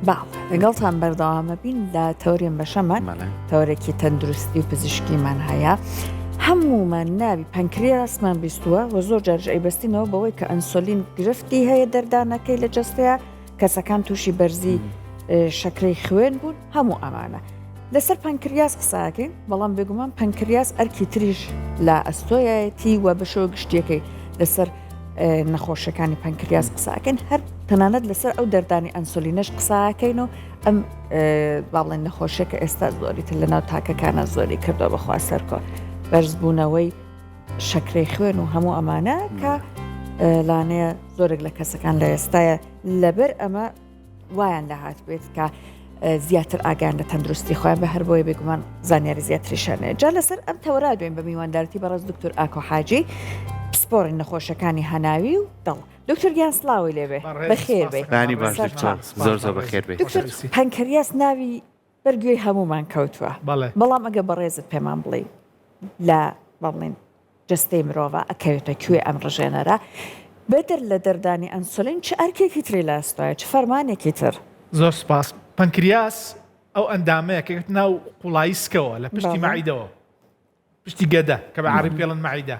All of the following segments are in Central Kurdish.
باڵ لەگەڵتان بەردەوامە بین لە تەوەرێن بەشەمان تەوەرێکی تەندروستی و پزیشکیمان هەیە. هەموومان ناوی پەنکریاسمان بیستووە و زۆر جارش ئەیبەستینەوە بەوەی کە ئەنسۆلین گرفتی هەیە دەردانەکەی لە جەستەیە کەسەکان تووشی بەرزی شەکرەی خوێن بوون هەموو ئەمانە لەسەر پەنکریاس قساکەین بەڵام بێگومان پەنکریاس ئەرکی تریش لە ئەستۆیەتی و بەشەوە گشتیەکەی لەسەر نەخۆشەکانی پەنکریاس قساکەین هەر تەنانەت لەسەر ئەو دەردانی ئەنسۆلینەش قساکەین و ئەم با بڵێن نەخۆشیەکە ئێستا زۆری تر لەناو تاکەکانە زۆری کردووە بەخوا سەرکۆ بەرزبوونەوەی شەکرەی خوێن و هەموو ئەمانە کە لانەیە زۆرێک لە کەسەکان لە ئێستاە لەبەر ئەمە وایان لە هات بێت کە زیاتر ئاگان لە تەندروستی خۆیان بە هەر بۆیە بێگومان زانیاری زیاتریشانەیە جا لەسەر ئەم تەوەرا دوێن بە میواندارتی بەڕێز دکتۆر ئاکۆ حاجی پسپۆڕی نەخۆشەکانی هەناوی و دڵ دکتۆر گیان سڵاوی لێبێ بەخێر بێ بانی باش دکتۆر زۆر زۆر بەخێر بێ دکتۆر پەنکریاس ناوی بەرگوێی هەمومان کەوتووە بەڵام ئەگە بەڕێزت پێمان بڵێ لە بەڵێن جەستەی مرۆڤا ئەکەوێتە کوێ ئەم ڕژێنەرە؟ بەدەر لە دەردانی ئەنسۆلین چ ئەرکێکی تری لە ئەستۆیە؟ چ فەرمانێکی تر؟ زۆر سوپاس. پەنکریاس ئەو ئەندامەیە کە کەوتە ناو قوڵایی سکەوە لە پشتی مەعیدەوە پشتی گەدە کە بە عەرەبی پێڵن مەعیدە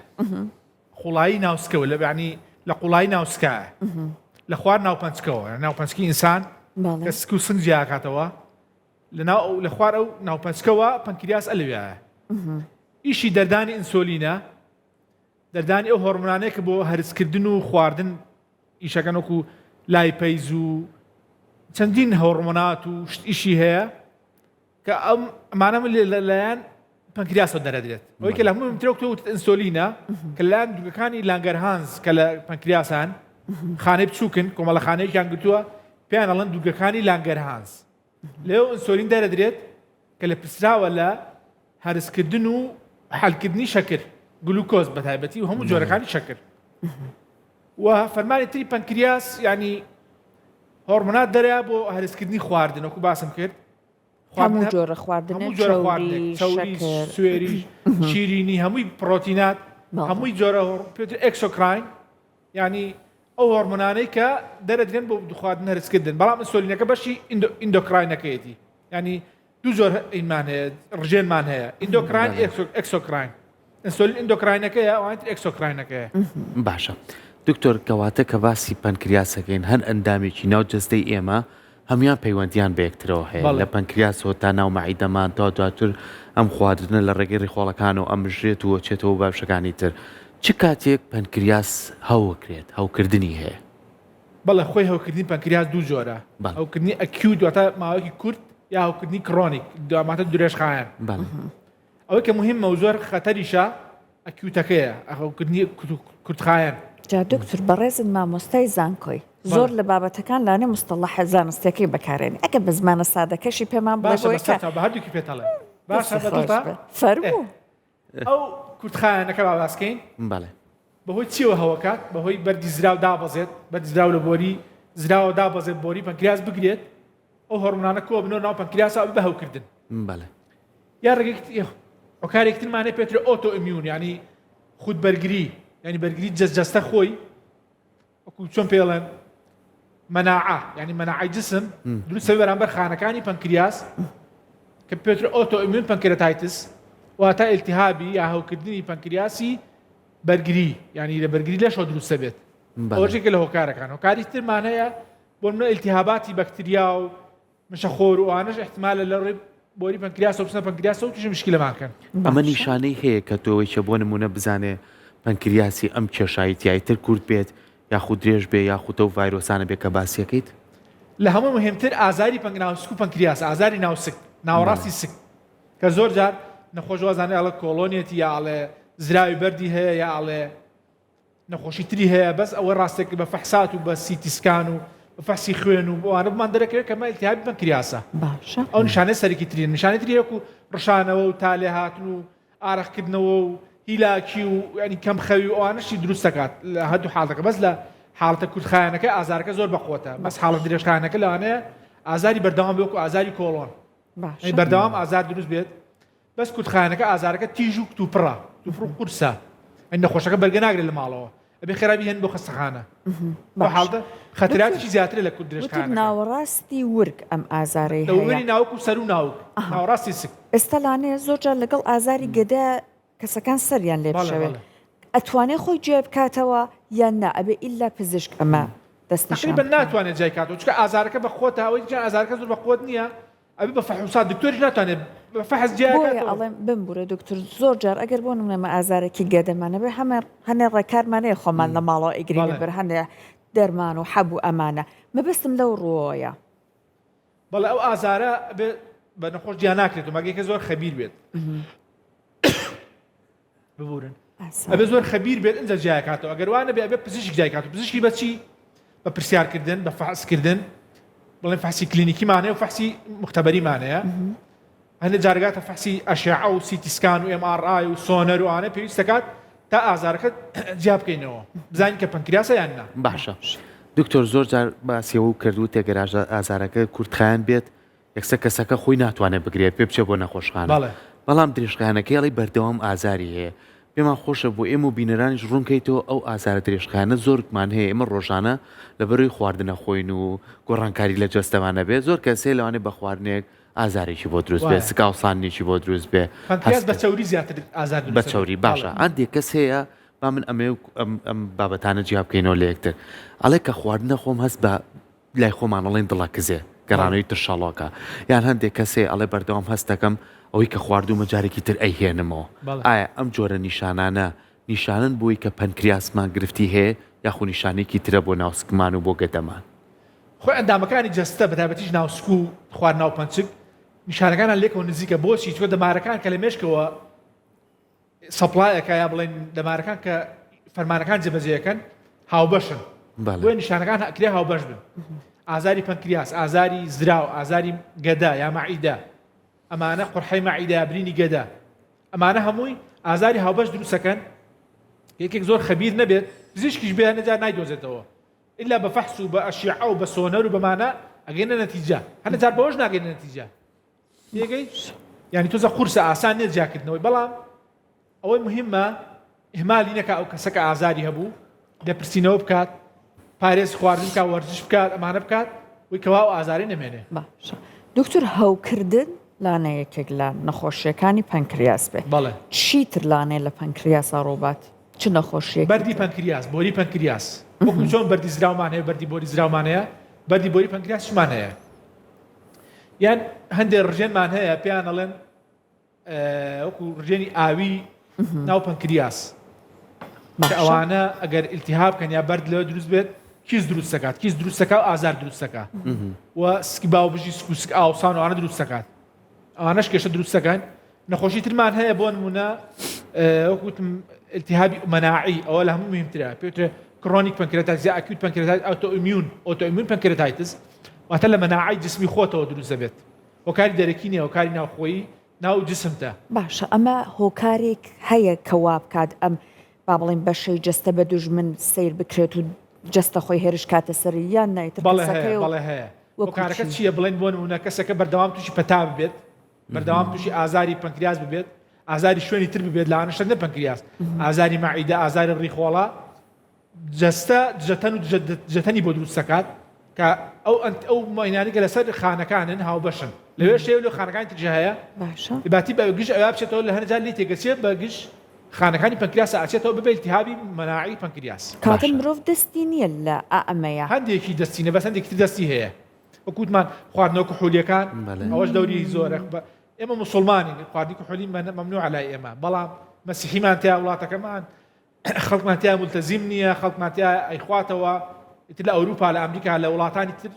قوڵایی ناو سکەوە لە یعنی لە قوڵایی ناو سکایە لە خوار ناو پەنچکەوە ناو پەنچکی ئینسان کە سک و سنگ جیاکاتەوە لە ناو ئەو لە خوار ئەو ناوپەنچکەوە پەنکریاس ئەلویایە ئیشی دەردانی ئینسۆلینە دەردانی ئەو هۆرمۆنانەیە کە بۆ هەرسکردن و خواردن ئیشەکەن وەکو lipase و چەندین هۆرمۆنات و شت ئیشی هەیە کە ئەم ئەمانە لەلایەن پەنکریاسەوە دەرەدرێت ئەوەی کە لە هەموو مهمترە وەک تۆ وتت ئینسۆلینە کە لەلایەن دوورگەکانی لانگەرهانز کە لە پەنکریاسان خانەی بچووکن کۆمەڵە خانەیەکیان گرتووە پێیان ئەڵێن دوورگەکانی لانگەرهانز لێو ئینسۆلین دەرەدرێت کە لێپرسراوە لە هەرسکردن و حەلکردنی شەکر، گلوکۆز بە تایبەتی و هەموو جۆرەکانی شەکر. و فەرمانی تری پەنکریاس ینی هۆرمۆنات دەریا بۆ هەرسکردنی خواردن وەکو باسم کرد هەموو جۆرە خواردن جۆرە خواردنێک چەوری سوێری شیرینی هەمووی پرۆتینات هەمووی جۆرە exocrine یانی ئەو هۆرمۆنانەی کە دەرەدرێن بۆ خواردن هەرسکردن بەڵام ئینسۆلینەکە بەشی endocrine ەکەیەتی ینی دوو جۆر ئینمان هەیە ڕژێنمان هەیە endocrine exocrine ئینسۆلین endocrine ەکەیە ئەوان تر exocrine ەکەیە باشە دکتۆر کەواتە کە باسی پەنکریاسەکەین هەر ئەندامێکی ناو جەستەی ئێمە هەموان پەیوەندیان بە یەکترەوە هەیە لە پەنکریاسەوە تا ناو مەعیدەمان تا دواتر ئەم خواردنە لە ڕێگەی ڕیخۆڵەکانەوە ئەمژرێت و ئەچێتەوە باشەکانی تر چ کاتێک پەنکریاس هەوکرێت هەوکردنی هەیە؟ بەڵێ خۆی هەوکردنی پەنکریاس دوو جۆرە هەوکردنی acute واتە ماوەیەکی کورت یا هەوکردنی chronic دواماتە درێژخایەن ئەوەی کە مهمە و زۆر خەتەریشە acute ەکەیە هەوکردنی کورتخایەن. جا دکتور بەڕێزت مامۆستای زانکۆی زۆر لە بابەتەکان لانێ مستەڵەحە زانستیەکەی بەکارێنی ئەگەر بە زمانە سادەکەشی پێمان بڵێ باشە بەسەر چاو بە هەردووکی پێت ئەڵێم باشە بە دڵتە فەرموو ئەو کورتخایەنەکە با باس کەین بەڵێ بەهۆی چیەوە هەوەکات بەهۆی بەردی زراو دابەزێت بەردی زراو لە بۆری زراوە دابەزێت بۆری پەنکریاس بگرێت ئەو هۆرمۆنانە کۆ بنەوە ناو پەنکریاسە ئەبێ بە هەوکردن بەڵێ یا ڕێگەیەکی هۆکارێکی ترمان هەیە پێترێ autoimmune یعنی خود بەرگری یعنی بەرگری جەست جەستە خۆی وەکو چۆن پێڵێن مەناعە یعنی مەناعەی جسم دروست بەرامبەر خانەکانی پەنکریاس کە پێتر autoimmune pancreatitis واتە التهابی یا هەوکردنی پەنکریاسی بەرگری یعنی لە بەرگری لەشەوە دروستە بێت ئەوەشێکە لە هۆکارەکان هۆکاری ترمان هەیە بۆ منە ئیلتیهاباتی بەکتریا و مشەخۆر و ئەوانەش ئیحتیمالە لە ڕێی بۆری پەنکریاسەوە بچنە پەنکریاسەوە تووشی مشکیلەمان کەن. ئەمە نیشانەی هەیە کە تۆ وەیچە بۆ نموونە بزانێ پەنکریاسی ئەم کێشایی تیای تر کورت بێت یاخود درێژ بێ یاخود ئەو ڤایرۆسانە بێ کە باسیەکەیت؟ لە هەموو مهمتر ئازاری پەنگ ناوسک و پەنکریاس ئازاری ناوسک ناوەڕاستی سک کە زۆر جار نەخۆش وازانێ ئەڵێ کۆڵۆنیەتی یا ئەڵێ زراوی بەردی هەیە یا ئەڵێ نەخۆشی تری هەیە بەس ئەوە ڕاستێک بە فەحسات و بە CT scan و بە فەحسی خوێن و ئەوانە بمان دەرەکەوێت کە مە التهابی پەنکریاسە باشە ئەو نیشانەی سەرەکی ترین نیشانەی تری وەکو ڕشانەوە و تا لێهاتن و ئارەقکردنەوە و هیلاکی و ینی کەم خەوی و ئەوانەشی دروست دەکات لە هەردوو حاڵەتەکە بەس لە حاڵەتە کورتخایەنەکە ئازارەکە زۆر بەقوەتە بەس حاڵەت درێژخایەنەکە لەوانەیە ئازاری بەردەوام بێ وەکو ئازاری کۆڵۆن باشە یعنی بەردەوام ئازار دروست بێت بەس کورتخایەنەکە ئازارەکە تیژ و کتوپڕە کتوپڕ و قورسە ئەی نەخۆشەکە بەرگە ناگرێت لە ماڵەوە. ئەبێ خێرا بیهێنن بۆ خەستەخانە. بەو حاڵتە خەتراتێکی زیاترە لە کورت وتت درێژخایەنەکان. ناوەڕاستی ورگ ئەم ئازارەی هەیە. دەوروبەری ناوک و سەروو ناوک، ناوەڕاستی سک. ئێستا لانەیە زۆر جار لەگەڵ ئازاری گەدە کەسەکان سەریان لێ بشەوێ ئەتوانێ خۆی جیای بکاتەوە یان نا ئەبێ ئیلا پزیشک ئەمە دەستنیشان تەقریبەن بکات؟ ناتوانێت جیای کاتەوە چونکە ئازارەکە بە قوەتە ئەوەی جا ئازارەکە زۆر بە قوەت نییە ئەبێ بە فحوسات دکتۆریش ناتوانێت بە فحس جیای بۆیە کاتەوە. ئەڵێم بمبورە دکتۆر زۆر جار ئەگەر بۆ نمونە ئێمە ئازارێکی گەدەمان هەبێ هەمە هەنێ ڕێکارمان هەیە خۆمان لە ماڵەوە ئەیگرینە بەر هەنێ دەرمان و حەب و ئەمانە مەبەستم لەو ڕووەیە. بەڵێ ئەو ئازارە ئەبێ بە نەخۆش جیا ناکرێتەوە مەگەر کە زۆر خەبیر بێت. ببورن ئەبێ زۆر خەبیر بێت ئینجا جیاکاتەوە ئەگەر وانە بێ ئەبێ پزیشک جیاکات پزیشکی بەچی بە پرسیارکردن بە فەحسکردن بڵێن فەحسی کلینیکیمانەیە و فەحسی مختبەریمانەیە هەندێک جارگاتە فەحسی ئەشعە و CT scan و MRI و سۆنەر و ئانە پێویست دەکات تا ئازارەکە جیا بکەینەوە بزانین کە پەنکریاسە یان نا باشە دکتۆر زۆر جار باسیەوە کردو تێگەر ئازارەکە کورتخایەن بێت یەکسەر کەسەکە خۆی ناتوانێت بگرێت پێ بچێت بۆ نەخۆشخانە بەڵێ. بەڵام درێژخایەنەکەی ئەڵێی بەردەوام ئازاری هەیە پێمان خۆشە بۆ ئێمە و بینەرانیش ڕوونکەیتەوە ئەو ئازارە درێژخایەنە زۆرمان هەیە ئێمە ڕۆژانە لەبەرەوەی خواردنە خۆین و گۆڕانکاری لە جەستەمان نەبێت زۆر کەس هەیە لەوانەیە بە خواردنێک ئازارێکی بۆ دروست بێت وایە. سکاوسانێکی بۆ دروست بێ پەنکریاس هەست بە چەوری زیاتر ئازار بە دروست دەبێت چەوری بەڵێ. باشە هەندێک کەس هەیە با من ئەمەیە و ئەم ئەم بابەتانە جیا بکەینەوە لە یەکتر ئەڵێ کە خواردنە خۆم هەست بە لای خۆمان ئەڵێن دڵەکزێ، گەڕانەوەی ترشەڵۆکە، یان هەندێک کەس هەیە ئەڵێ بەردەوام هەست دەکەم ئەوەی کە خواردوومە جارێکی تر ئەیهێنمەوە. ئایا ئەم جۆرە نیشانانە نیشانەن بۆی کە پەنکریاسمان گرفتی هەیە یاخو نیشانەیەکی ترە بۆ ناوسکمان و بۆ گەدەمان؟ خۆی ئەندامەکانی جەستە بەتایبەتیش ناوسک و خوار ناوپەنچک نیشانەکانیان لێکەوە نزیکە بۆچی؟ چونکە دەمارەکان کە لە مێشکەوە supply ئەکا یا بڵێن دەمارەکان کە فەرمانەکان جێبەجێەکەن هاوبەشن بۆیە نیشانەکان ئەکرێ هاوبەش بن ئازاری پەنکریاس ئازاری زراو ئازاری گەدە یا مەعیدە ئەمانە قورحەی مەعیدە برینی گەدە ئەمانە هەمووی ئازاری هاوبەش دروستەکەن یەکێک زۆر خەبیر نەبێت پزیشکیش بێ نەجار نایدۆزێتەوە ئللا بە فەحس و بە ئەشیعە و بە سۆنەر و بەمانە ئەگەینە نەتیجە هەنە جار بەوەش ناگەینە نەتیجە تێگەی یعنی تۆزە قورسە ئاسان نییە جیاکردنەوەی بەڵام ئەوەی مهمە ئیهمالی نەکا ئەو کەسە کە ئازاری هەبوو لێپرسینەوە بکات پارێز خواردن بکات وەرزش بکات ئەمانە بکات وی کەوا ئەو ئازاری نەمێنێ باشە دکتۆر هەوکردن لانە یەکێک لە نەخۆشیەکانی پەنکریاس بێ بەڵێ چیتر لانەیە لە پەنکریاسا ڕووبات چ نەخۆشیەکی بەردی پەنکریاس بۆری پەنکریاس وەکو چۆن بەردی زراومان هەیە بەردی بۆری زراومان هەیە بەردی بۆری پەنکریاسیشمان هەیە یان هەندێک ڕژێنمان هەیە پێیان ئەڵێن وەکو ڕژێنی ئاوی ناو پەنکریاس کە ئەوانە ئەگەر ئیلتیهاب کەن یا بەرد لەوە دروست بێت کیس دروست دەکات کیس دروست دەکات و ئازار دروست دەکات و سکی باوبژی سک و سک ئاوسان و ئەوانە دروست دەکات ئەوانەش کێشە دروست دەکەن نەخۆشی ترمان هەیە بۆ نمونە وەکو وتم التهابی مەناعی ئەوە لە هەموو مهمترە پێوترێ chronic pancreatitis یا acute pancreatitis autoimmune autoimmune pancreatitis واتە لە مەناعەی جسمی خۆتەوە دروست دەبێت هۆکاری دەرەکی نیە هۆکاری ناوخۆیی ناو جسمتە. باشە ئەمە هۆکارێک هەیە کە وابکات ئەم با بڵێین بەشەی جەستە بە دوژمن سەیر بکرێت و جەستە خۆی هێرش کاتە سەری یان نا ئیتر بەڵێ هەیە کەسەکەی و بەڵێ هەیە وەکو هۆکارەکە چی؟ چییە بڵێن بۆ نمونە کەسەکە بەردەوام تووشی پەتا ببێت بەردەوام تووشی ئازاری پەنکریاس ببێت ئازاری شوێنی تر ببێت لەوانەشە نە پەنکریاس ئازاری مەعیدە ئازاری ڕیخۆڵە جەستە دژەتەن و دژەتەنی بۆ دروست دەکات کە ئەو ئەو ماینانەی کە لەسەر خانەکانن هاوبەشن لەوێش هەیە و لەو خانەکانی تریش هەیە باشە باتی بە گژ ئەویا بچێتەوە لە هەنجار لێی تێگەچێت بە گژ خانەکانی پەنکریاس ئەچێتەوە ببێ التهابی مەناعی پەنکریاس. کەواتە مرۆڤ دەستی نییە لە ئا ئەمەیا. هەندێکی دەستی نیە بەس هەندێکی تر دەستی هەیە وەکو وتمان خواردنەوە کحولیەکان ئەوەش دەوری زۆرە ئێمە موسڵمانین خواردنی کحولی مەمنوعە لای ئێمە بەڵام مەسیحیمان تیا وڵاتەکەمان خەڵکمان تیا ملتەزیم نییە خەڵکمان تیا ئەیخواتەوە ئیتر لە ئەوروپا لە ئەمریکا لە وڵاتانی تر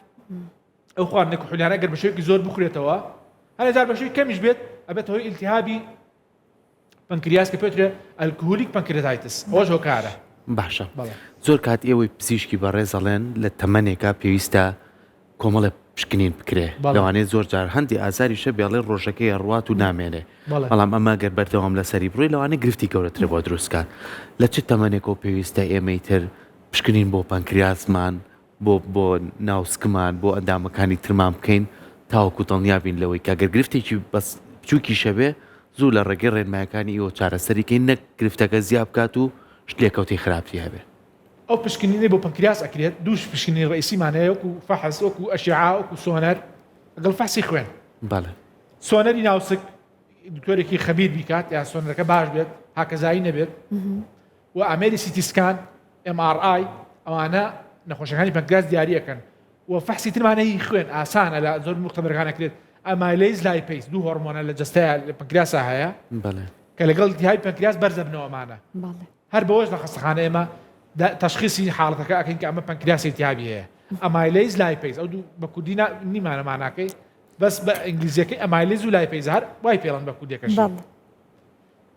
ئەو خواردنە کحولیانە گەر بە شێوەیەکی زۆر بخورێتەوە هەنێ جار بە شێوەی کەمیش بێت ئەبێتە هۆی ئیلتیهابی پەنکریاس کە پێترێ alcoholic pancreatitis ئەوەش هۆکارە. باشە زۆر کات ئێوەی پزیشکی بەڕێز ئەڵێن لە تەمەنێکا پێویستە کۆمەڵێ پشکنین بکرێ لەوانەیە زۆر جار هەندی ئازاریشە بێڵێ ڕۆژەکەی ئەڕوات و نامێنێ بەڵام ئەمە گەر بەردەوام لەسەری بڕۆی لەوانەیە گرفتی گەورەترە بۆ دروست کات لە چ تەمەنێکەوە پێویستە ئێمەی تر پشکنین بۆ پەنکریاسمان بۆ بۆ ناوسکمان بۆ ئەندامەکانی ترمان بکەین تاوەکو دڵنیا بین لەوەی کە گەر گرفتێکی بەس بچووکیشە بێ زوو لە ڕێگەی ڕێنمایەکانی ئیوە چارەسەری کەین نەک گرفتەکە زیا بکات و شت لێکەوتەی خراپتری هەبێ. ئەو پشکنینەی بۆ پەنکریاس ئەکرێت دووش پشکنینی ڕئیسیمان هەیە وەکو فەحس وەکو ئەشعە وەکو سۆنەر لەگەڵ فەحسی خوێن. بەڵێ. سۆنەری ناوسک دکتۆرێکی خەبیر بیکات یا سۆنەرەکە باش بێت هاکەزایی نەبێت و ئامێری CT scan MRI ئەوانە نەخۆشەکانی پەنکریاس دیاریەکەن و فەحسی ترمان هەیە خوێن ئاسانە لە زۆر مختبەرەکان ئەکرێت amylase lipase دوو هۆرمۆنە لە جەستەیە لە پەنکریاسا هەیە بەڵێ. کە لەگەڵ التهابی پەنکریاس بەرزەبنەوە ئەمانە. بەڵێ. هەر بەوەش لە خەستەخانە ئێمە تەشخیسی حاڵەتەکە ئەکەین کە ئەمە پەنکریاسی التهابی هەیە amylase lipase ئەو دوو بە کوردی نیمانە ماناکەی بەس بە ئینگلیزیەکەی amylase و lipase هەر وای پێڵن بە کوردیەکەش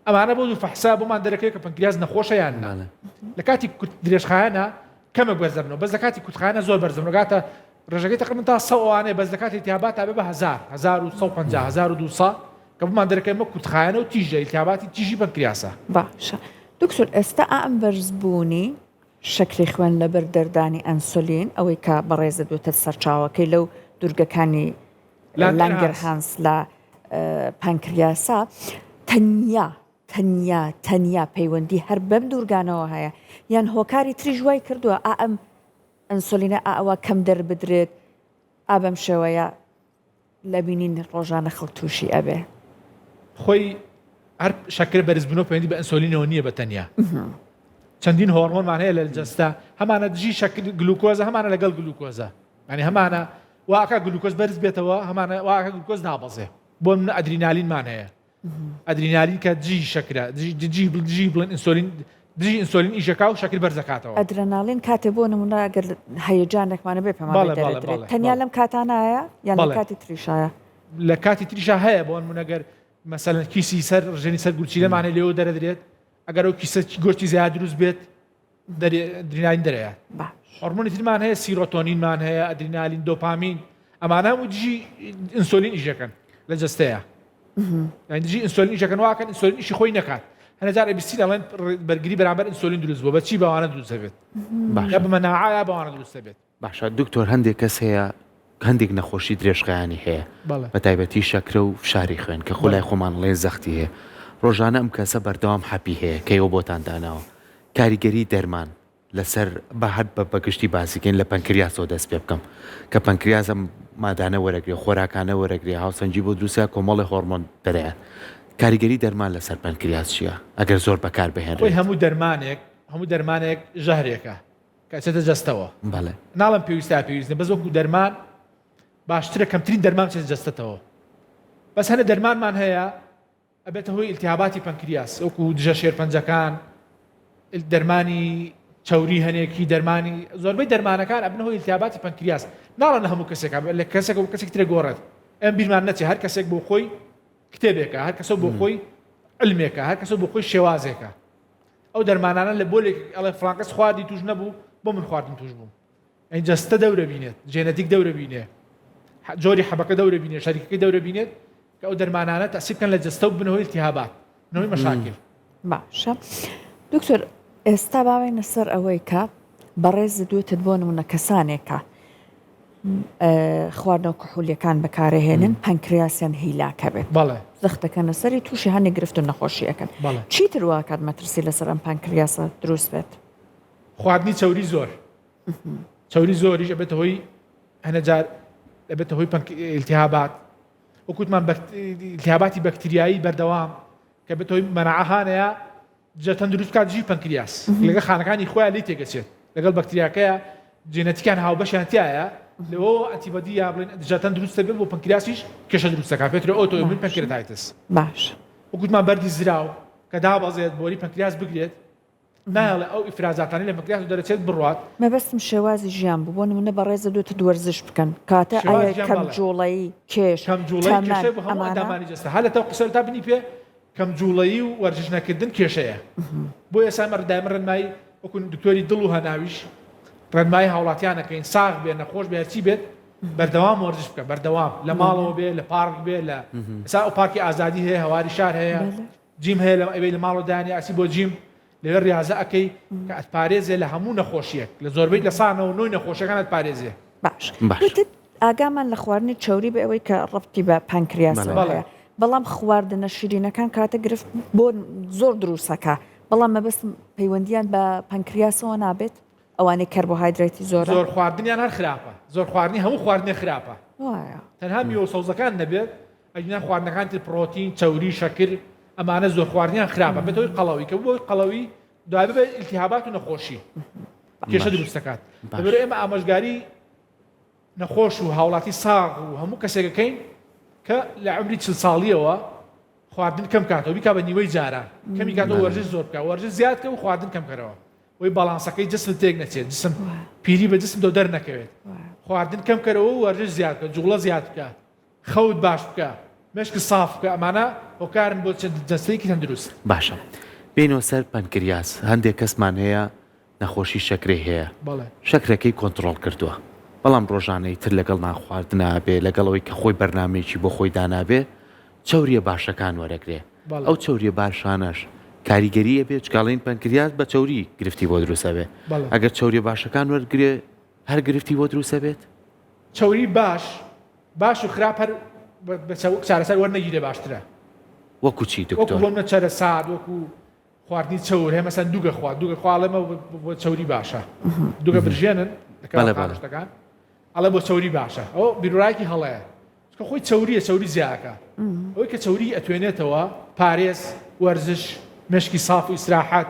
ئەمانە بۆ دوو فەحسا بۆمان دەرەکەوێت کە پەنکریاس نەخۆشە یان نا لە کاتی درێژخایەنە کەمێک بەرزەبنەوە بەس لە کاتی کورتخایەنە زۆر بەرزەبنەوە گاتە ڕێژەکەی تقریبا تا سە ئەوانەیە بەس لە کاتی التهابات تا بێ بە هەزار 1150 1200 کە بۆمان دەرەکەوێت مە کورتخایەنە و تیژە التهاباتی تیژی پەنکریاسە. باشە دکتۆر ئێستا ئەم بەرزبوونی شەکری خوێن لەبەر دەردانی ئەنسۆلین ئەوەی کە بەڕێزت وتت سەرچاوەکەی لەو دوورگەکانی لانگەرهانس لە پانکریاسە تەنیا تەنیا تەنیا پەیوەندی هەر بەم دوورگانەوە هەیە یان هۆکاری تریش وای کردووە ئا ئەم ئەنسۆلینە ئاوا کەم دەربدرێت ئا بەم شێوەیە لە بینین ڕۆژانە خەڵک تووشی ئەبێ. خۆی هەر شەکرە بەرزبوونەوە پەیوەندی بە ئەنسۆلینەوە نییە بە تەنیا چەندین هۆرمۆنمان هەیە لە جەستە هەمانە دژی شەکر گلوکۆزە هەمانە لەگەڵ گلوکۆزە یعنی هەمانە واکە گلوکۆز بەرز بێتەوە هەمانە واکە گلوکۆز دابەزێ بۆ من ئەدرینالینمان هەیە ئەدرینالین کە دژی شەکرە دژی دژی بڵێن ئینسۆلین دژی ئینسۆلین ئیشەکا و شەکر بەرزەکاتەوە. ئەدرەناڵین کاتێ بۆ نمونە ئەگەر هەیەجانێکمانە بێ پێمان بەڵێ بەڵێ دەرەدرێت بەڵێ تەنیا بەڵێ لەم کاتانایە یان لە بەڵێ کاتی تریشایە؟ لە کاتی تریشا هەیە بۆ نمونە گەر مەسەلەن کیسی سەر ڕژێنی سەر گورچیلەمان هەیە لێوە دەرەدرێت ئەگەر ئەو کیسە گۆشتی زیاد دروست بێت ئەدرینالین دەرەیات هۆرمۆنی ترمان هەیە سیرۆتۆنینمان هەیە ئەدرینالین دۆپامین ئەمانە هەموو دژی ئینسۆلین ئیشەکەن لە جەستەیە یعنی دژی ئینسۆلین ئیشەکەن واکەن ئینسۆلین ئیشی خۆی نەکات هەنەجار ئەبیسین ئەڵێن بەرگری بەرامبەر ئینسۆلین دروست بووە بە چی بەوانە دروست دەبێت یا بە مەناعە یا بەوانە دروست دەبێت باشە دکتۆر هەندێک کەس هەیە هەندێک نەخۆشی درێژخایەنی هەیە بە تایبەتی شەکرە و فشاری خوێن کە خۆ لای خۆمان ڵێ زەختی هەیە ڕۆژانە ئەم کەسە بەردەوام حەپی هەیە کە ئێوە بۆتان داناوە کاریگەری دەرمان لەسەر با هەر بە بەگشتی باسی کەین لە پەنکریاسەوە دەست پێ بکەم کە پەنکریاس ئەم مادانە وەرەگرێ خۆراکانە وەرەگرێ هاوسەنگی بۆ دروستە کۆمەڵی هۆرمۆن دەرەیە کاریگەری دەرمان لەسەر پەنکریاس چییە ئەگەر زۆر بەکار خۆی بهێنرێت؟ هەموو دەرمانێک هەموو دەرمانێک ژەهرێکە کە ئەچێتە جەستەوە بەڵێ. ناڵێم پێویستە یا پێویست نیە بەس وەکو دەرمان باشترە کەمترین دەرمان بچێتە جەستەتەوە بەس هەنێ دەرمانمان هەیە ئەبێتە هۆی ئیلتیهاباتی پەنکریاس وەکو دژە شێرپەنجەکان دەرمانی چەوری هەنێکی دەرمانی زۆربەی دەرمانەکان ئەبنە هۆی ئیلتیهاباتی پەنکریاس ناڵێن لە هەموو کەسێکا لە کەسێک و کەسێک ترێ گۆڕێت ئەم بیرمان نەچێ هەر کەسێک بۆ خۆی کتێبێکە هەر کەسە بۆ خۆی علمێکە هەر کەسە بۆ خۆی شێوازێکە ئەو دەرمانانە لە بۆلێک ئەڵێ فڵان کەس خواردی توش نەبوو بۆ من خواردن توش بووم ئەی جەستە دەورە بینێت جێنەتیک دەورە بینێ جۆری حەبەکە دەورە بینێ شەریکەکەی دەورە بینێت کە ئەو دەرمانانە تەسیر بکەن لە جەستە و بنەوەی التهابات بنەوەی مەشاکل باشە دکتۆر ئێستا باوێنە سەر ئەوەی کە بەڕێزت وتت بۆ نمونە کەسانێکە خواردنەوە کحولیەکان بەکارەهێنن پەنکریاسیان هیلاکە بێت بەڵێ زەختەکەنە سەری تووشی هەنێک گرفت و نەخۆشی ئەکەن بەڵێ چیتر واکات مەترسی لەسەر ئەم پانکریاسە دروست بێت؟ خواردنی چەوری زۆر چەوری زۆریش ئەبێتە هۆی هەنەجار ئەبێتە هۆی التهابات وەکوتمان التهاباتی بەکتریایی بەردەوام کە بێتە هۆی مەناعە هانەیە جە تەندروست بکات دژی پەنکریاس لەگەڵ خانەکانی خۆیان لێی تێگەچێت لەگەڵ بەکتریاکەیە جێنەتیکان هاوبەشیان تایە لەوە antibody یا بڵێن دژە تەندروست دەبێت بۆ پەنکریاسیش کێشە دروست دەکات پێترە autoimmune pancreatitis باش وەکوتمان بەردی زراو کە دابەزێت بۆری پەنکریاس بگرێت نایەڵێ ئەو ئیفرازاتانەی لە پەنکریاس دەرەچێت بڕوات. مەبەستم شێوازی ژیان بوو بۆ نمونە بەڕێزت وتت وەرزش بکەن کاتە شێوازی ئایا ژیان کەم بەڵێ. جوڵەیی کێش کەم جوڵەیی تەمەن کێشەیە بۆ هەموو ئەمانە؟ ئەندامانی جەستە هەر لە تەوقی سەر تا بنی پێ کەم جوڵەیی و وەرزش نەکردن کێشەیە بۆیە ئێستا ئێمە دایمە ڕێنمایی وەکو دکتۆری دڵ و هەناویش ڕێنمایی هاوڵاتیان ئەکەین ساغ بێ نەخۆش بێ هەرچی بێت بەردەوام وەرزش بکە بەردەوام لە ماڵەوە بێ لە پارک بێ لە ئێستا ئەو پارکی ئازادی هەیە هەواری شار هەیە بەڵێ. gym هەیە لە ئەوەی لە ماڵەوە دایانی ئەچی بۆ gym لەوێ ڕیازە ئەکەی کە ئەتپارێزێ لە هەموو نەخۆشیەک لە زۆربەی لە سا 99 نەخۆشیەکان ئەتپارێزێ. باش باش. وتت ئاگامان لە خواردنی چەوری بێ ئەوەی کە ڕەبتی بە پانکریاسەوە بەڵێ. هەیە بەڵام خواردنە شیرینەکان کاتە گرفت بۆ زۆر دروستەکە بەڵام مەبەستم پەیوەندیان بە پانکریاسەوە نابێت؟ ئەوانەی کەربۆهایدرەیتی زۆرە؟ زۆر خواردنیان هەر خراپە زۆر خواردنی هەموو خواردنێ خراپە وایە. تەنها میوە و سەوزەکان نەبێت ئەگینا خواردنەکان تر پڕۆتین چەوری شەکر ئەمانە زۆر خواردنیان خراپە بێتە هۆی قەڵەوی کە بووە هۆی قەڵەوی دوای ببێت ئیلتیهابات و نەخۆشی کێشە دروست دەکات لەبەر ئێمە ئامۆژگاری نەخۆش و هاوڵاتی ساغ و هەموو کەسێکەکەین کە لە عمری چل ساڵیەوە خواردن کەم کاتەوە بیکا بە نیوەی جاران کەمی کاتەوە وەرزش زۆر بکە وەرزش زیاد کە و خواردن کەم کەرەوە وەی باڵانسەکەی جسم تێک نەچێت جسم پیری بە جسم دۆ دەرنەکەوێت خواردن کەم کەرەوە و وەرزش زیاد بکە جوڵە زیاد بکە خەوت باش بکە مێشکت ساف بکە ئەمانە هۆکارن بۆ جەستەیەکی تەندروست. باشە بێینەوە سەر پەنکریاس هەندێک کەسمان هەیە نەخۆشی شەکرەی هەیە بەڵێ. شەکرەکەی کۆنتڕۆڵ کردووە بەڵام ڕۆژانەی تر لەگەڵ نان خواردنا بێ لەگەڵ ئەوەی کە خۆی بەرنامەیەکی بۆ خۆی دانابێ چەوریە باشەکان وەرەگرێ بەڵێ. ئەو چەوریە باشانەش کاریگەری ئەبێ چونکە ئەڵێن پەنکریاس بە چەوری گرفتی بۆ دروست ئەبێ بەڵێ. ئەگەر چەوریە باشەکان وەرگرێ هەر گرفتی بۆ دروست ئەبێت؟ چەوری باش باش و خراپ هەر بە چارەسەر وەرنەگیرێ باشترە. وەکو چی وەکو دکتۆر؟ بۆ منە چەرەسات وەکو خواردنی چەور هەیە مەسەن دوگە خوا دوگە خوا ئەڵێ مە بۆ چەوری باشە دوگە برژێنن بەڵێ بەڵێ. شتەکان ئەڵێ بۆ چەوری باشە ئەو بیرورایەکی هەڵەیە چونکە خۆی چەوریە چەوری زیاکە ئەوەی کە چەوری ئەتوێنێتەوە پارێز وەرزش مێشکی ساف و ئیسراحەت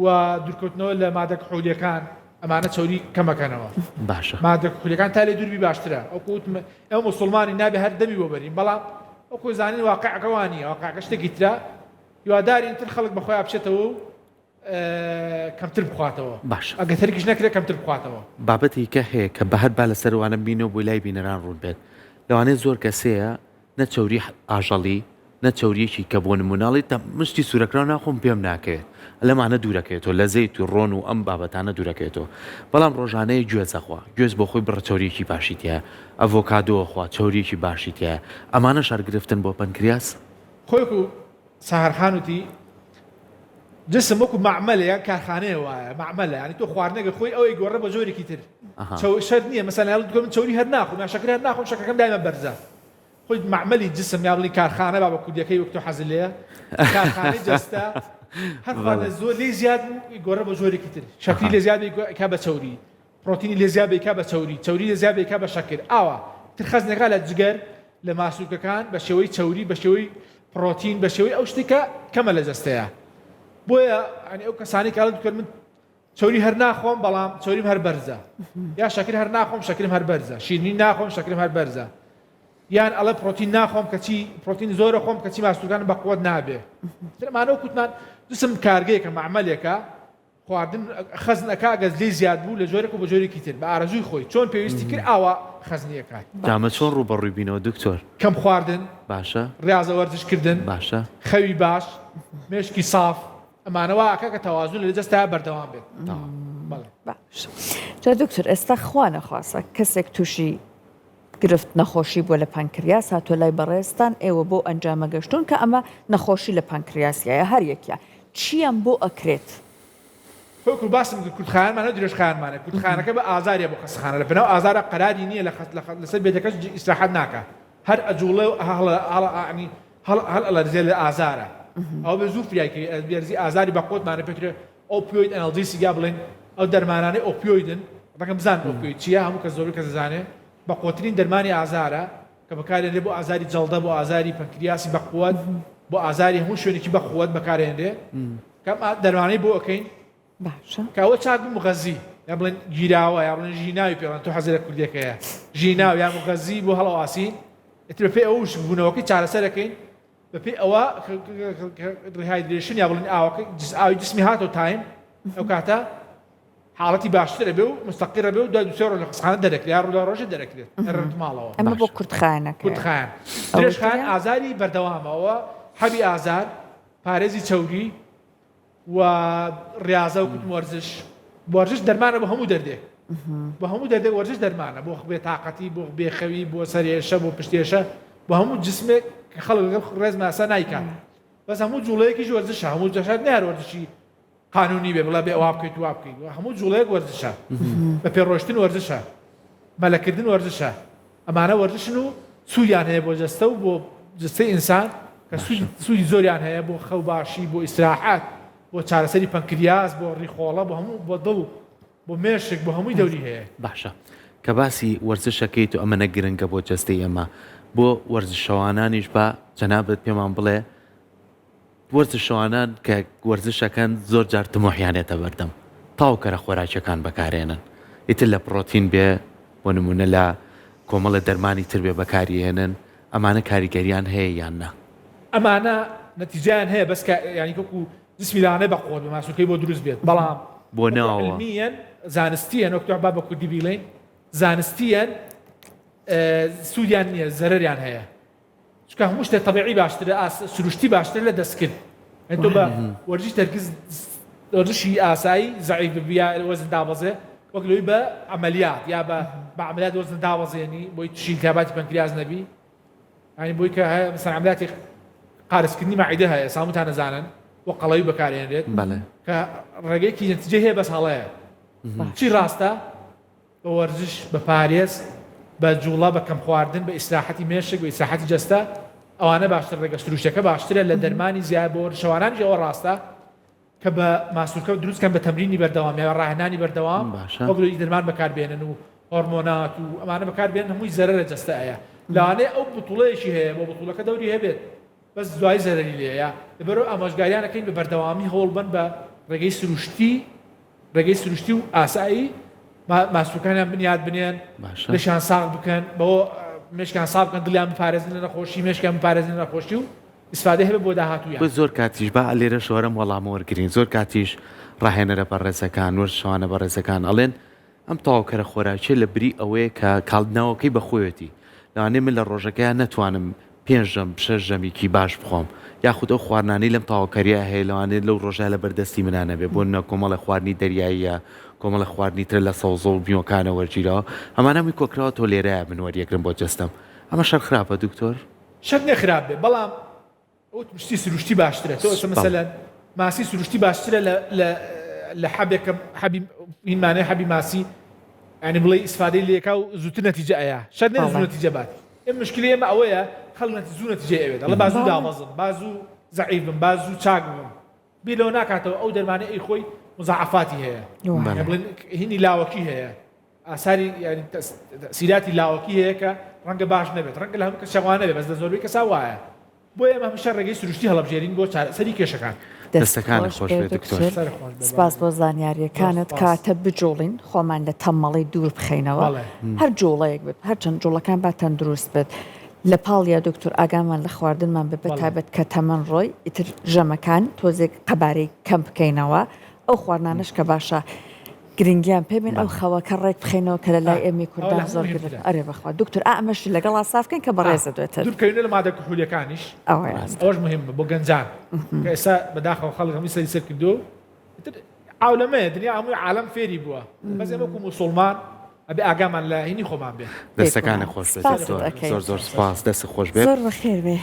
و دوورکەوتنەوە لە مادە کحولیەکان ئەمانە چەوری کەمەکەنەوە. باشە. مادە کحولیەکان تا لێ دووربی باشترە. وەکو وتم ئێمە موسوڵمانین نابێ هەر دەمی بۆ بەرین بەڵام وەکو زانین واقعەکە وا نییە واقعەکە شتێکی ترە هیوادارین تر خەڵک بە خۆیا بچێتەوە و کەمتر بخواتەوە. باشە. ئەگەر تەرکیش نەکرێت کەمتر بخواتەوە. بابەتی کە هەیە کە بە هەر با لەسەر وانە بینەوە بۆی لای بینەران ڕوون بێت لەوانەیە زۆر کەس هەیە نە چەوری ئاژەڵی نە چەوریەکی کە بۆ نمونە ئەڵێی تە مشتی سورەکراو ناخۆم پێم ناکەوێت لەمانە دوورەکەوێتەوە لە زەیت و ڕۆن و ئەم بابەتانە دوورەکەوێتەوە بەڵام ڕۆژانەیە گوێز ئەخوا گوێز بۆ خۆی بڕە چەوریەکی باشی تیایە ئەڤۆکادۆ ئەخوا چەوریەکی باشی تیایە ئەمانەش هەر گرفتن بۆ پەنکریاس؟ خۆی وەکو ساهر خان وتی جسم وەکو مەعمەلە یان کارخانەیە وایە مەعمەلە یانی تۆ خواردنەکە خۆی ئەوەی گۆڕە بە جۆرێکی تر چەو شەرت نییە مەسەلەن ئەڵێ دکتۆر من چەوری هەر ناخۆم یان شەکر هەر ناخۆم شەکرەکەم دایمە بەرزە خۆی مەعمەلی جسم یا بڵێین کارخانە با بە کوردیەکەی وەک تۆ حەزت لێیە کارخانەی جەستە هەر خواردنە زۆر لێی زیاد بوو گۆڕە بە جۆرێکی تر شەکری لێ زیاد بێ کا بە چەوری پرۆتینی لێ زیاد بێ کا بە چەوری چەوری لێ زیاد بێ کا بە شەکر ئاوا تر خەزنەکە لە جگەر لە ماسولکەکان بە شێوەی چەوری بە شێوەی پرۆتین بە شێوەی ئەو شتێکە کەمە لە جەستەیە بۆیە ئەنی ئەو کەسانی کاڵ دکتۆر من چەوری هەر ناخۆم بەڵام چەوریم هەر بەرزە یا شەکر هەر ناخۆم شەکرم هەر بەرزە شیرنی ناخۆم شەکرم هەر بەرزە یان ئەڵێ پرۆتین ناخۆم کەچی پرۆتین زۆرە خۆم کەچی ماسولکانم بەقوەت نابێ ئەمانە کوتمان جسم کارگەیەکە مەعمەلێکە خواردن خەزن ئەکا گەر لێی زیاد بوو لە جۆرێک و بە جۆرێکی تر بە ئارەزووی خۆی چۆن پێویستی کرد ئاوا خەزنی ئەکات. جا ئەمە چۆن ڕووبەڕووی بینەوە دکتۆر؟ کەم خواردن. باشە. ڕیازە وەرزش کردن. باشە. خەوی باش، مێشکی ساف، ئەمانە وا ئەکا کە تەوازن لە جەستەیا بەردەوام بێت. تەواو. بەڵێ. باشە جا دکتۆر ئێستا خوا نەخواستە کەسێک تووشی گرفت نەخۆشی بووە لە پانکریاس هاتووە لای بەڕێزتان ئێوە بەو ئەنجامە گەشتوون کە ئەمە نەخۆشی لە پانکریاسیایە هەر یەکیا چیان بۆ ئەکرێت؟ وەکو باسم کرد کورتخایەنمان هەیە درێژخایەنمان هەیە کورتخایەنەکە بە ئازاریە بۆ خەستەخانە لە پێناو ئازارا قەراری نییە لە خەست لەسەر بێدەکەش ئیسراحەت ناکا هەر ئەجوڵێ و هەڵ هەڵ یانی هەڵ هەڵ ئەلەرزێ لە ئازارا ئەوە بێ زوو فریای کەوی ئەلەرزی ئازاری بە قوتمانە پێترێ opioid analgesic یا بڵێن ئەو دەرمانانەی opioid ن ڕەنگە بزانن opioid چییە هەموو کەس زۆربەی کەس دەزانێ بەقوەترین دەرمانی ئازارە کە بەکارێنرێ بۆ ئازاری جەڵدە بۆ ئازاری پەنکریاسی بەقوەت بۆ ئازاری هەموو شوێنێکی بەقوەت بەکارێنرێ کە دەرمانەی بۆ ئەکەین باشە کە ئەوە چاک بوو مغەزی یا بڵێن گیراوە یا بڵێن ژیناوی پێڵێن تۆ حەزی لە کوردیەکەیە ژیناو یا مغەزی بۆ هەڵەواسین ئیتر بەپێی ئەو وشکبوونەوەکەی چارەسەرەکەین بەپێی ئەوە rehydration یا بڵێن ئاوەکە ئاوی جسمی هاتەوە تایم ئەو کاتە حاڵەتی باشترە بێ و مستەقیرە بێ و دوای دوسێ ڕۆژ لە خەستەخانە دەرەکرێت یا ڕوودا ڕۆژێ دەرەکرێت ئەرێت ماڵەوە ئەمە بۆ کورتخایەنەکە کورتخایەن درێژخایەن ئازاری بەردەوامەوە حەبی ئازار پارێزی چەوری و ڕیازە و کوتم وەرزش وەرزش دەرمانە بۆ هەموو دەردێک بۆ هەموو دەردێک وەرزش دەرمانە بۆ بێتاقەتی بۆ بێخەوی بۆ سەرێشە بۆ پشتێشە بۆ هەموو جسمێک کە خەڵک لەگەڵ ڕێز ماسا نایکات بەس هەموو جوڵەیەکیش وەرزشە هەموو جەشات نار وەرزشی قانونی بێ بڵێ بێ وا بکەیت وا بکەیت هەموو جوڵەیەک وەرزشە بە پێ ڕۆشتن وەرزشە مەلەکردن وەرزشە ئەمانە وەرزشن و سوودیان هەیە بۆ جەستە و بۆ جەستەی ئینسان کە سوودی زۆریان هەیە بۆ خەو باشی بۆ ئیسراحەت بۆ چارەسەری پەنکریاس بۆ ڕیخۆڵە بۆ هەموو بۆ دڵ. بۆ مێشک بۆ هەمووی دەوری هەیە. باشە کە باسی وەرزشەکەیت و ئەمەنە گرنگە بۆ جەستەی ئێمە بۆ وەرزشەوانانیش با جەنابت پێمان بڵێ وەرزشەوانان کە وەرزشەکەن زۆر جار تموحیان ێتە بەردەم تاوکەرە خۆراکیەکان بەکارێنن ئیتر لە پڕۆتین بێ بۆ نمونە لە کۆمەڵە دەرمانی تر بێ بەکاریێنن ئەمانە کاریگەریان هەیە یان نا؟ ئەمانە نەتیجەیان هەیە بەس کە یانی وەکو جسمی لەوانەیە بە قوت بە ماسولکەی بۆ دروست بێت بەڵام بۆ وەکو ناوەوە. علمیەن زانستیەن وەک با بە کوردی بیڵێین زانستیەن سوودیان نییە زەرەریان هەیە چونکە هەموو شتێک تەبیعی باشترە ئاس سروشتی باشترە لە دەستکرد یانی تۆ بە وەرزش تەرکیز وەرزشی ئاسایی زەعیف ببی یا وەزن دابەزێ وەک لەوەی بە عەمەلیات یا بە بە عەمەلیات وەزن دابەزێنی بۆی تووشی التهاباتی پەنکریاس نەبی یانی بۆی کە هەیە مەسەلەن عەمەلیاتی قارسکردنی مەعیدە هەیە ساموتان ئەزانن بۆ قەڵەوی بەکارێنرێت بەڵێ کە ڕێگەیەکی نەتیجەی هەیە بەس هەڵەیە چی ڕاستە بە وەرزش، بە پارێز، بە جوڵە، بە کەم خواردن، بە ئیسراحەتی مێشک، بە ئیسراحەتی جەستە، ئەوانە باشتر ڕێگە سروشتیەکە باشترە لە دەرمانی زیاد بۆ وەرزشەوانانیش ئەوە ڕاستە کە بە ماسولکە دروست کەن بە تەمرینی بەردەوام یا ڕاهێنانی بەردەوام باشە. وەک لۆی دەرمان بەکاربێنن و هۆرمۆنات و ئەمانە بەکاربێنن هەمووی زەرەرە جەستە ئەیە لەوانەیە ئەو بتوڵەیەکی هەیە بۆ بتوڵەکە دەوری هەبێت بەس دوایی زەرەری لێیە لەبەرئەوە ئامۆژگاریان ئەکەین بە بەردەوامی هەوڵبەن بە ڕێگەی سروشتی ڕێگەی سروشتی و ئاسایی ماسولکانیان بنیات بنێن باشە لەشیان ساغ بکەن بەوە مێشکیان ساغ بکەن دڵیان بپارێزن لە نەخۆشی مێشکیان بپارێزن لە نەخۆشی و ئیسفادەی هەبێت بۆ داهاتوویان. بۆ زۆر کاتیش با لێرەش وەرم وەڵامە وەرگرین زۆر کاتیش ڕاهێنەرە بەڕێزەکان وەرزشەوانە بەڕێزەکان ئەڵێن ئەم تەواوکەرە خۆراکیە لە بری ئەوەیە کە کاڵدنەوەکەی بە خۆیەتی لەوانەیە من لە ڕۆژەکەیا نەتوانم پێنج ژەم شەش ژەمیکی باش بخۆم یاخود ئەو خواردنانەی لەم تەواوکەریە هەیە لەوانەیە لەو ڕۆژە لە بەردەستی منا نەبێ بۆ نمونە کۆمەڵێ خواردنی دەریاییە کۆمەڵێ خواردنی ترە لە سەوزە و میوەکانە وەرگیراوە ئەمانە هەمووی کۆکراوەتەوە لێرەیە من وەریەگرم بۆ جەستەم ئەمە شەر خراپە دکتۆر؟ شەرت نیە خراپ بێ بەڵام وتم شتی سروشتی باشترە تۆ ئێستا مەسەلەن ماسی سروشتی باشترە لە لە لە حەبێکە حەبی هینمانەیە حەبی ماسی ینی بڵێ ئیسفادەی لێکا و زووتر نەتیجە ئەیا شەرت نیە زوو نەتیجە بات ئێ مشکلی ئێمە ئەوەیە خەڵک نەتی زوو نەتیجەی ئەوێت ئەڵێ با زوو دابەزم با زوو زەعیف بم با زوو چاک بم بیر لەوە ناکاتەوە ئەو دەرمانەی ئەی خۆی مزاعەفاتی هەیە بڵێن هینی لاوەکی هەیە ئاساری یانی تەئسیراتی لاوەکی هەیە کە ڕەنگە باش نەبێت ڕەنگە لە هەموو کەسێک وا نەبێت بەس لە زۆربەی کەسا وایە بۆیە ئێمە هەمیشە ڕێگەی سروشتی هەڵەبژێرین بۆ چارەسەری کێشەکان. دەستەکانت خۆش بێت دکتۆر. سپاس بۆ زانیاریەکانت کاتە بجوڵین خۆمان لە تەمەڵی دوور بخەینەوە هەر جوڵەیەک بێت هەرچەند جوڵەکان با تەندروست بێت لە پاڵیا دکتۆر ئاگامان لە خواردنمان بێت بەتایبەت کە تەمەن ڕۆی ئیتر ژەمەکان تۆزێک قەبارەی کەم بکەینەوە ئەو خواردنانەش کە باشە گرنگیان پێ بین ئەو خەوەکە ڕێک بخەینەوە کە لە لای ئێمەی کوردان زۆر گرنگە ئەرێ بەخوا دکتۆر ئا ئەمەش لەگەڵا ساف کەین کە بەڕێزە دوێتر دوور بکەوینە لە مادە کحولیەکانیش ئەوەش مهمە بۆ گەنجان کە ئێستا بەداخەوە خەڵک هەمووی سەری سەر کردو ئیتر عاولەمەیە دنیا هەمووی عالەم فێری بووە بەس ئێمە وەکو موسوڵمان ئەبێ ئاگامان لە هینی خۆمان بێ دەستەکانت خۆش بێت سپاست دکتۆر ئەکەین زۆر زۆر سپاس دەستت خۆش بێت زۆر بەخێر بێ.